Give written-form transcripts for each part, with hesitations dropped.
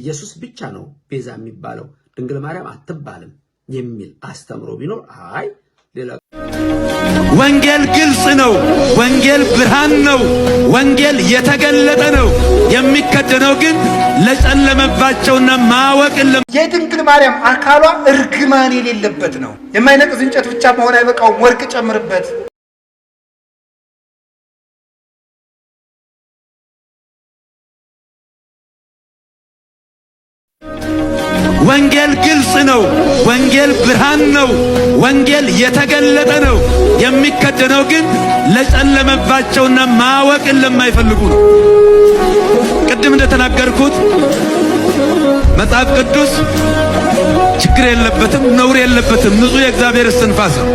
ኢየሱስ ብቻ ነው ቤዛ የሚባለው፣ ድንግል ማርያም አትባልም የሚል አስተምሮ ቢኖር አይ ሌላ ወንጌል ግልጽ ነው። ወንጌል ብርሃን ነው። ወንጌል የተገለጠ ነው። የሚከደነው ግን ለጨለመባቸውና ማወቅን የድንግል ማርያም አካሏ እርግማን የሌለበት ነው። የማይነቅዝ እንጨት ብቻ መሆን አይበቃውም፣ ወርቅ ጨምርበት። ወንጌል ግልጽ ነው። ወንጌል ብርሃን ነው። ወንጌል የተገለጠ ነው። የሚከደነው ግን ለጨለመባቸውና ማወቅን ለማይፈልጉ ነው። ቅድም እንደተናገርኩት መጽሐፍ ቅዱስ ችግር የለበትም፣ ነውር የለበትም። ንጹሕ የእግዚአብሔር እስትንፋስ ነው።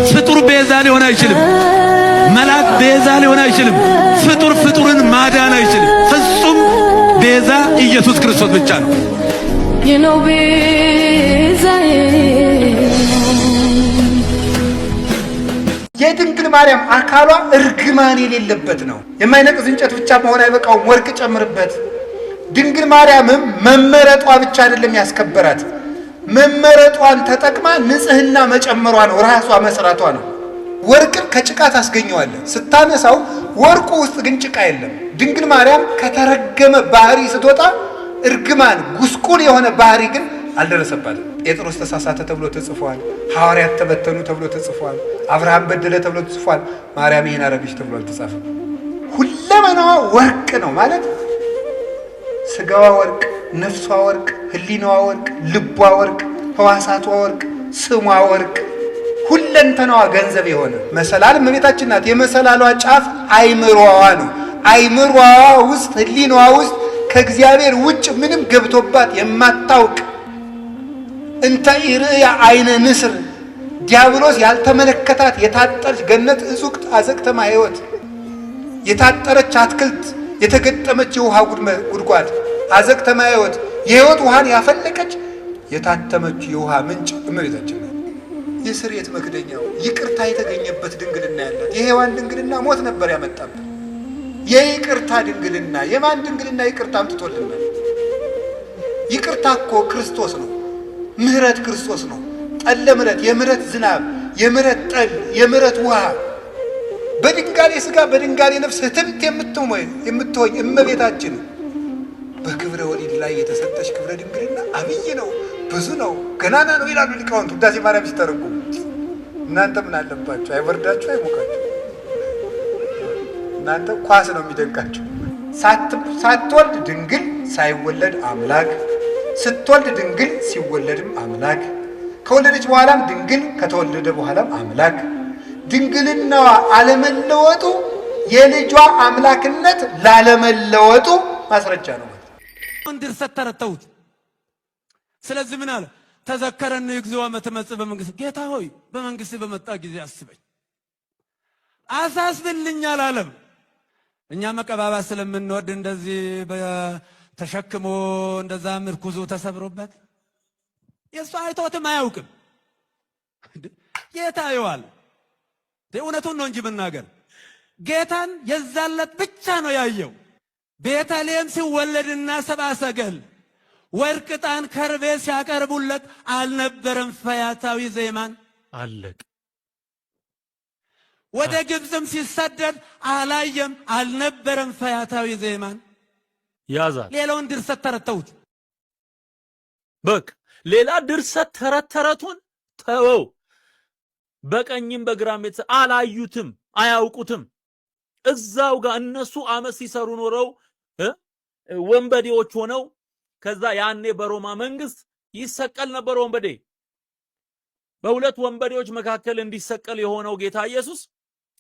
ፍጡር ቤዛ ሊሆን አይችልም። መልአክ ቤዛ ሊሆን አይችልም። ፍጡር ፍጡርን ማዳን አይችልም። ፍጹም ቤዛ ኢየሱስ ክርስቶስ ብቻ ነው። ነው ቤዛዬ። የድንግል ማርያም አካሏ እርግማን የሌለበት ነው። የማይነቅዝ እንጨት ብቻ መሆን አይበቃውም፣ ወርቅ ጨምርበት። ድንግል ማርያምም መመረጧ ብቻ አይደለም ያስከበራት፣ መመረጧን ተጠቅማ ንጽህና መጨመሯ ነው፣ ራሷ መስራቷ ነው። ወርቅን ከጭቃ ታስገኘዋለህ። ስታነሳው ወርቁ ውስጥ ግን ጭቃ የለም። ድንግል ማርያም ከተረገመ ባህሪ ስትወጣ እርግማን ጉስቁል የሆነ ባህሪ ግን አልደረሰባትም። ጴጥሮስ ተሳሳተ ተብሎ ተጽፏል። ሐዋርያት ተበተኑ ተብሎ ተጽፏል። አብርሃም በደለ ተብሎ ተጽፏል። ማርያም ይሄን አረገች ተብሎ አልተጻፈም። ሁለመናዋ ወርቅ ነው ማለት ስጋዋ ወርቅ፣ ነፍሷ ወርቅ፣ ሕሊናዋ ወርቅ፣ ልቧ ወርቅ፣ ሕዋሳቷ ወርቅ፣ ስሟ ወርቅ፣ ሁለንተናዋ ገንዘብ የሆነ መሰላል እመቤታችን ናት። የመሰላሏ ጫፍ አይምሮዋ ነው። አይምሮዋ ውስጥ ሕሊናዋ ውስጥ ከእግዚአብሔር ውጭ ምንም ገብቶባት የማታውቅ እንተ ኢርእያ አይነ ንስር ዲያብሎስ ያልተመለከታት የታጠረች ገነት እጹቅት አዘቅተ ማሕይወት የታጠረች አትክልት የተገጠመች የውሃ ጉድጓድ አዘቅተ ማሕይወት የሕይወት ውሃን ያፈለቀች የታተመች የውሃ ምንጭ እመቤታችን ናት። የስርየት መክደኛው ይቅርታ የተገኘበት ድንግልና ያላት የሔዋን ድንግልና ሞት ነበር ያመጣብን። የይቅርታ ድንግልና የማን ድንግልና ይቅርታ አምጥቶልናል? ይቅርታ እኮ ክርስቶስ ነው። ምህረት ክርስቶስ ነው። ጠለ ምሕረት፣ የምህረት ዝናብ፣ የምህረት ጠል፣ የምህረት ውሃ በድንጋሌ ሥጋ በድንጋሌ ነፍስ ህትምት የምትሆኝ እመቤታችን በክብረ ወሊድ ላይ የተሰጠች ክብረ ድንግልና አብይ ነው፣ ብዙ ነው፣ ገናና ነው ይላሉ ሊቃውንት ውዳሴ ማርያም ሲተረጉሙ። እናንተ ምን አለባችሁ? አይበርዳችሁ፣ አይሞቃችሁ። እናንተ ኳስ ነው የሚደንቃችሁ። ሳትወልድ ድንግል ሳይወለድ አምላክ፣ ስትወልድ ድንግል ሲወለድም አምላክ፣ ከወለደች በኋላም ድንግል ከተወለደ በኋላም አምላክ። ድንግልናዋ አለመለወጡ የልጇ አምላክነት ላለመለወጡ ማስረጃ ነው ማለት ነው። ድርሰት ተረተውት። ስለዚህ ምን አለ? ተዘከረኒ እግዚኦ አመ ትመጽእ በመንግሥት፣ ጌታ ሆይ በመንግሥት በመጣ ጊዜ አስበኝ፣ አሳስብልኝ አላለም። እኛ መቀባባት ስለምንወድ እንደዚህ ተሸክሞ እንደዛ ምርኩዙ ተሰብሮበት የእሱ አይቶትም አያውቅም። ጌታ ይዋል እውነቱን ነው እንጂ ብናገር ጌታን የዛለት ብቻ ነው ያየው። ቤተልሔም ሲወለድና ሰብአ ሰገል ወርቅ፣ ዕጣን፣ ከርቤ ሲያቀርቡለት አልነበረም ፈያታዊ ዜማን አለቅ። ወደ ግብፅም ሲሰደድ አላየም አልነበረም ፈያታዊ ዜማን። ያዛል። ሌላውን ድርሰት ተረተውት። በቃ ሌላ ድርሰት ተረት ተረቱን ተወው። በቀኝም በግራም አላዩትም፣ አያውቁትም። እዛው ጋር እነሱ አመት ሲሰሩ ኖረው ወንበዴዎች ሆነው ከዛ ያኔ በሮማ መንግስት ይሰቀል ነበር ወንበዴ። በሁለት ወንበዴዎች መካከል እንዲሰቀል የሆነው ጌታ ኢየሱስ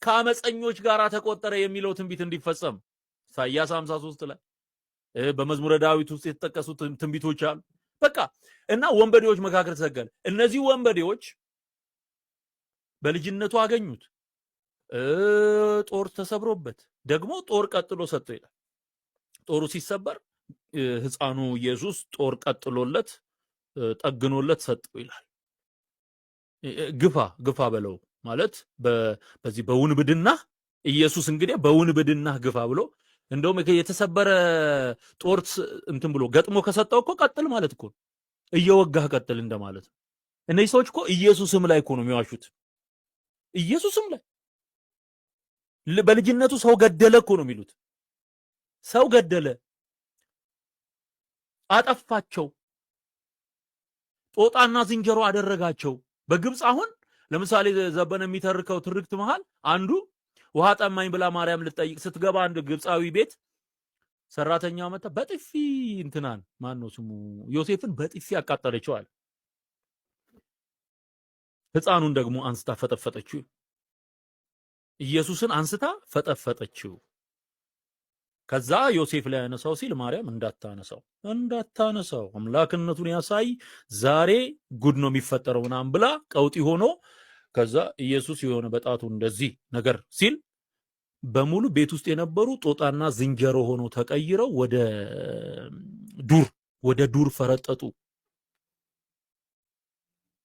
ከአመፀኞች ጋር ተቆጠረ የሚለው ትንቢት እንዲፈጸም ኢሳይያስ 53 ላይ በመዝሙረ ዳዊት ውስጥ የተጠቀሱ ትንቢቶች አሉ። በቃ እና ወንበዴዎች መካከል ተሰቀለ። እነዚህ ወንበዴዎች በልጅነቱ አገኙት። ጦር ተሰብሮበት ደግሞ ጦር ቀጥሎ ሰጠው ይላል። ጦሩ ሲሰበር ሕፃኑ ኢየሱስ ጦር ቀጥሎለት ጠግኖለት ሰጠው ይላል። ግፋ ግፋ በለው ማለት በዚህ በውንብድና ኢየሱስ እንግዲህ በውንብድና ግፋ ብሎ እንደውም የተሰበረ ጦር እንትን ብሎ ገጥሞ ከሰጠው እኮ ቀጥል ማለት እኮ ነው። እየወጋህ ቀጥል እንደማለት ነው። እነዚህ ሰዎች እኮ ኢየሱስም ላይ እኮ ነው የሚዋሹት። ኢየሱስም ላይ በልጅነቱ ሰው ገደለ እኮ ነው የሚሉት። ሰው ገደለ፣ አጠፋቸው፣ ጦጣና ዝንጀሮ አደረጋቸው። በግብፅ አሁን ለምሳሌ ዘበነ የሚተርከው ትርክት መሃል አንዱ ውሃ ጠማኝ ብላ ማርያም ልትጠይቅ ስትገባ አንድ ግብፃዊ ቤት ሰራተኛዋ መጣ በጥፊ እንትናን ማን ነው ስሙ ዮሴፍን በጥፊ አቃጠለችው አለ። ህፃኑን ደግሞ አንስታ ፈጠፈጠችው። ኢየሱስን አንስታ ፈጠፈጠችው። ከዛ ዮሴፍ ላይ ያነሳው ሲል ማርያም እንዳታነሳው እንዳታነሳው አምላክነቱን ያሳይ ዛሬ ጉድ ነው የሚፈጠረው ምናምን ብላ ቀውጢ ሆኖ ከዛ ኢየሱስ የሆነ በጣቱ እንደዚህ ነገር ሲል በሙሉ ቤት ውስጥ የነበሩ ጦጣና ዝንጀሮ ሆኖ ተቀይረው ወደ ዱር ፈረጠጡ።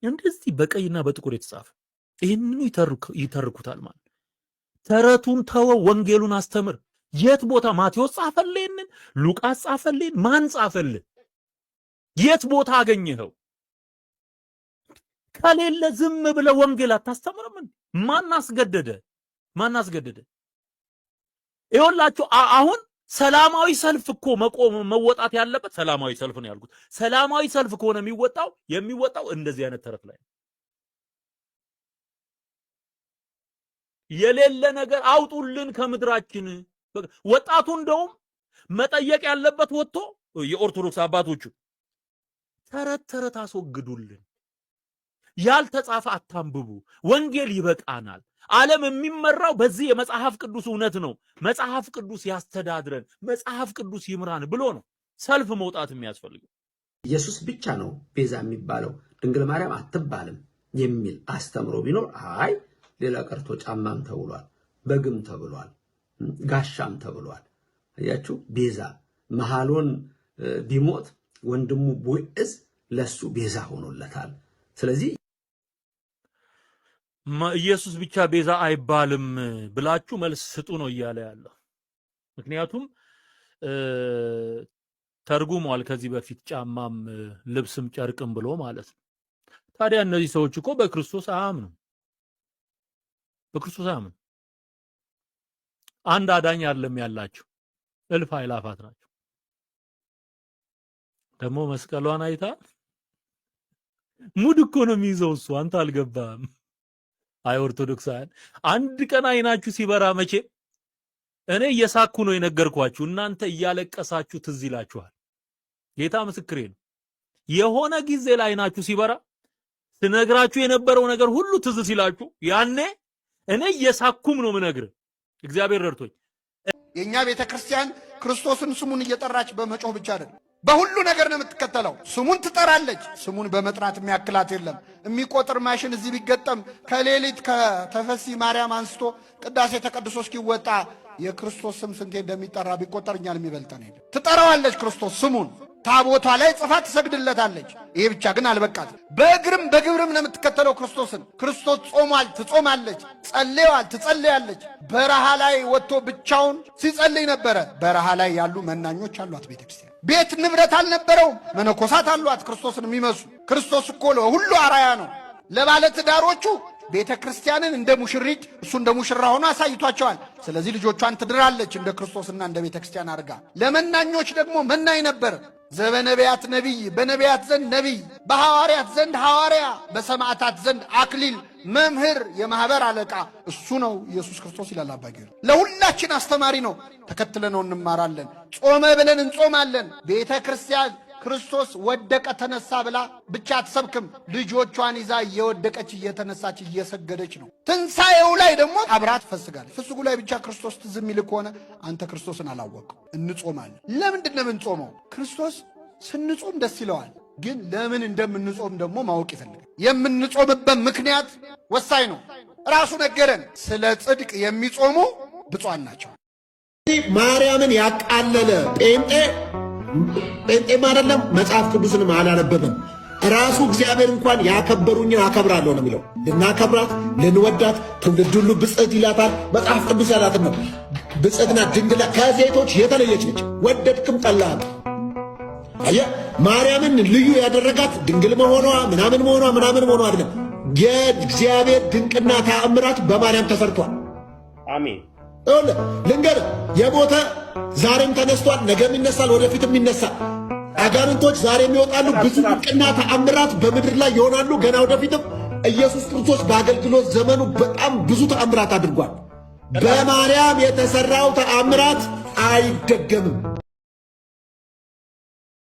እንደዚህ በቀይና በጥቁር የተጻፈ ይህንኑ ይተርኩታል ማለት። ተረቱን ተወው፣ ወንጌሉን አስተምር። የት ቦታ ማቴዎስ ጻፈልህ? ይህንን ሉቃስ ጻፈልህ? ማን ጻፈልህ? የት ቦታ አገኘኸው? ከሌለ ዝም ብለህ ወንጌል አታስተምርም? ማን አስገደደ? ማን አስገደደ? ይኸውላችሁ አሁን ሰላማዊ ሰልፍ እኮ መቆም መወጣት ያለበት ሰላማዊ ሰልፍ ነው ያልኩት። ሰላማዊ ሰልፍ ከሆነ የሚወጣው እንደዚህ አይነት ተረት ላይ ነው። የሌለ ነገር አውጡልን ከምድራችን። ወጣቱ እንደውም መጠየቅ ያለበት ወጥቶ የኦርቶዶክስ አባቶቹ ተረት ተረት አስወግዱልን፣ ያልተጻፈ አታንብቡ፣ ወንጌል ይበቃናል። ዓለም የሚመራው በዚህ የመጽሐፍ ቅዱስ እውነት ነው። መጽሐፍ ቅዱስ ያስተዳድረን፣ መጽሐፍ ቅዱስ ይምራን ብሎ ነው ሰልፍ መውጣት የሚያስፈልገው። ኢየሱስ ብቻ ነው ቤዛ የሚባለው፣ ድንግል ማርያም አትባልም የሚል አስተምሮ ቢኖር፣ አይ ሌላ ቀርቶ ጫማም ተብሏል፣ በግም ተብሏል፣ ጋሻም ተብሏል። አያችሁ፣ ቤዛ መሐሎን ቢሞት ወንድሙ ቦዔዝ ለሱ ቤዛ ሆኖለታል። ስለዚህ ኢየሱስ ብቻ ቤዛ አይባልም ብላችሁ መልስ ስጡ ነው እያለ ያለው። ምክንያቱም ተርጉሟል ከዚህ በፊት ጫማም ልብስም ጨርቅም ብሎ ማለት ነው። ታዲያ እነዚህ ሰዎች እኮ በክርስቶስ አያምኑም፣ በክርስቶስ አያምኑም። አንድ አዳኝ አይደለም ያላቸው፣ እልፍ አእላፋት ናቸው። ደግሞ መስቀሏን አይታ ሙድ እኮ ነው የሚይዘው እሱ። አንተ አልገባህም። አይ ኦርቶዶክሳውያን፣ አንድ ቀን አይናችሁ ሲበራ መቼም እኔ እየሳኩ ነው የነገርኳችሁ፣ እናንተ እያለቀሳችሁ ትዝ ይላችኋል። ጌታ ምስክሬ ነው። የሆነ ጊዜ ላይ አይናችሁ ሲበራ ስነግራችሁ የነበረው ነገር ሁሉ ትዝ ሲላችሁ ያኔ እኔ እየሳኩም ነው ምነግር፣ እግዚአብሔር ረድቶኝ። የእኛ ቤተ ክርስቲያን ክርስቶስን ስሙን እየጠራች በመጮህ ብቻ አይደለም፣ በሁሉ ነገር ነው የምትከተለው። ስሙን ትጠራለች። ስሙን በመጥራት የሚያክላት የለም። የሚቆጥር ማሽን እዚህ ቢገጠም ከሌሊት ከተፈሲ ማርያም አንስቶ ቅዳሴ ተቀድሶ እስኪወጣ የክርስቶስ ስም ስንቴ እንደሚጠራ ቢቆጠር እኛን የሚበልጠን የለም። ትጠራዋለች ክርስቶስ ስሙን፣ ታቦቷ ላይ ጽፋ ትሰግድለታለች። ይሄ ብቻ ግን አልበቃት። በእግርም በግብርም ነው የምትከተለው ክርስቶስን። ክርስቶስ ጾሟል፣ ትጾማለች። ጸልየዋል፣ ትጸልያለች። በረሃ ላይ ወጥቶ ብቻውን ሲጸልይ ነበረ። በረሃ ላይ ያሉ መናኞች አሏት ቤተ ክርስቲያን። ቤት ንብረት አልነበረውም። መነኮሳት አሏት ክርስቶስን የሚመስሉ። ክርስቶስ እኮ ለሁሉ አራያ ነው። ለባለ ትዳሮቹ ቤተ ክርስቲያንን እንደ ሙሽሪት እሱ እንደ ሙሽራ ሆኖ አሳይቷቸዋል። ስለዚህ ልጆቿን ትድራለች እንደ ክርስቶስና እንደ ቤተ ክርስቲያን አድርጋ። ለመናኞች ደግሞ መናኝ ነበር። ዘበነቢያት ነቢይ፣ በነቢያት ዘንድ ነቢይ፣ በሐዋርያት ዘንድ ሐዋርያ፣ በሰማዕታት ዘንድ አክሊል መምህር፣ የማኅበር አለቃ እሱ ነው ኢየሱስ ክርስቶስ ይላል አባ ጊዮርጊስ። ለሁላችን አስተማሪ ነው። ተከትለነው እንማራለን። ጾመ ብለን እንጾማለን። ቤተ ክርስቲያን ክርስቶስ ወደቀ ተነሳ ብላ ብቻ አትሰብክም። ልጆቿን ይዛ እየወደቀች እየተነሳች እየሰገደች ነው። ትንሣኤው ላይ ደግሞ አብራ ትፈስጋለች። ፍስጉ ላይ ብቻ ክርስቶስ ትዝ የሚል ከሆነ አንተ ክርስቶስን አላወቅም። እንጾማለን። ለምንድን ነው የምንጾመው? ክርስቶስ ስንጾም ደስ ይለዋል። ግን ለምን እንደምንጾም ደግሞ ማወቅ ይፈልጋል። የምንጾምበት ምክንያት ወሳኝ ነው። ራሱ ነገረን። ስለ ጽድቅ የሚጾሙ ብፁዓን ናቸው። ማርያምን ያቃለለ ጴንጤ ጴንጤም አይደለም፣ መጽሐፍ ቅዱስንም አላነበበም። ራሱ እግዚአብሔር እንኳን ያከበሩኝን አከብራለሁ ነው የሚለው። ልናከብራት ልንወዳት፣ ትውልድ ሁሉ ብፅዕት ይላታል መጽሐፍ ቅዱስ ያላትን ነው። ብጽዕት ናት፣ ድንግል ከሴቶች የተለየች ነች። ወደድክም ጠላህም። አየህ፣ ማርያምን ልዩ ያደረጋት ድንግል መሆኗ ምናምን መሆኗ ምናምን መሆኗ አይደለም። የእግዚአብሔር ድንቅና ተአምራት በማርያም ተሰርቷል። አሜን። ይኸውልህ ልንገርህ፣ የሞተ ዛሬም ተነስቷል፣ ነገም ይነሳል፣ ወደፊትም ይነሳል። አጋንንቶች ዛሬም ይወጣሉ። ብዙ ድንቅና ተአምራት በምድር ላይ ይሆናሉ። ገና ወደፊትም ኢየሱስ ክርስቶስ በአገልግሎት ዘመኑ በጣም ብዙ ተአምራት አድርጓል። በማርያም የተሰራው ተአምራት አይደገምም።